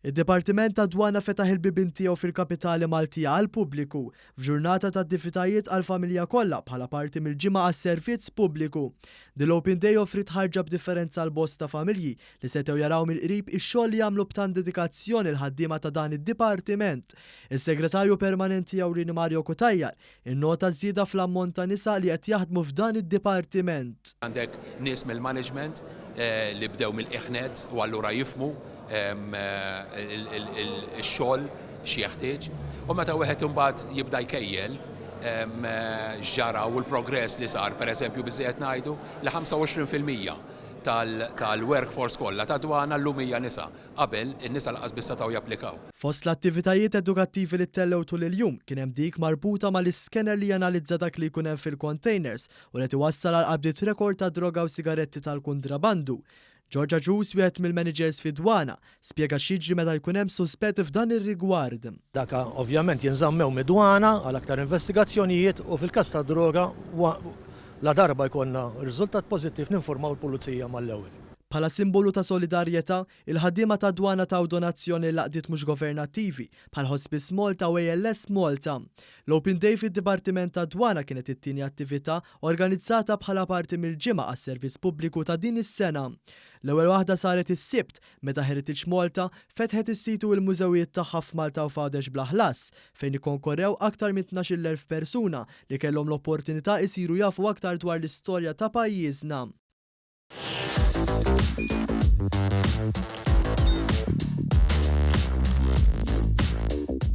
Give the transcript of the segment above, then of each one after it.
Id-Dipartiment tad-Dwana fetaħ il-bibien tiegħu fil-kapitali Maltija għall-pubbliku f'ġurnata ta' attivitajiet għall-familja kollha bħala parti mill-Ġimgħa għas-Servizz Pubbliku. Din l-Open Day offriet ħarġa b'differenza għal bosta familji li setgħu jaraw mill-qrib ix-xogħol li jagħmlu b'tant dedikazzjoni l-ħaddiema ta' dan id-dipartiment. Is-Segretarju Permanenti Ewlieni Mario Cutajar innota ż-żieda fl-ammont ta' nisa li qed jaħdmu f'dan id-dipartiment. Għandek nies mill-management li bdew mill-qiegħ nett u allura jifhmu x-xogħol x'jeħtieġ. U meta wieħed imbagħad jibda jkejjel x'ġara u l-progress li sar, pereżempju biżżejjed ngħidu li 25% tal-workforce kollha tad-dwana llum hija nisa. Qabel, in-nisa lanqas biss setgħu japplikaw. Fost l-attivitajiet edukattivi li ttellgħu tul il-jum kien hemm dik marbuta mal-iscanner li janalizza dak li jkun hemm fil-containers u li qed iwassal għal qabdiet rekord ta' droga u sigaretti tal-kuntrabandu. George Agius, wieħed mill-maniġers fid-Dwana, spjega x'jiġri meta jkun hemm suspett f'dan ir-rigward. Dak ovvjament jinżammew mid-Dwana għal aktar investigazzjonijiet u fil-każ tad-droga ladarba jkollna riżultat pożittiv ninfurmaw il-Pulizija mal-ewwel. Bħala simbolu ta' solidarjetà, il-ħaddiema tad-Dwana taw donazzjoni lil għaqdiet mhux governattivi, bħal Hospice Malta u ALS Malta. L-Open Day fid-Dipartiment tad-Dwana kienet it-tieni attività organizzata bħala parti mill-Ġimgħa għas-Servizz Pubbliku ta' din is-sena. L-ewwel waħda saret is-Sibt, meta Heritage Malta fetħet is-sit u l-mużewijiet tagħha f'Malta u f'Għawdex bla ħlas, fejn ikkonkorrew aktar minn 12,000 persuna li kellhom l-opportunità isiru jafu aktar dwar l-istorja ta' pajjiżna.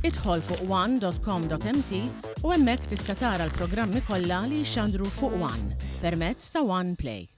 Idħol fuq one.com.mt u hemmhekk tista' tara l-programmi kollha li jixxandru fuq One permezz ta' One Play.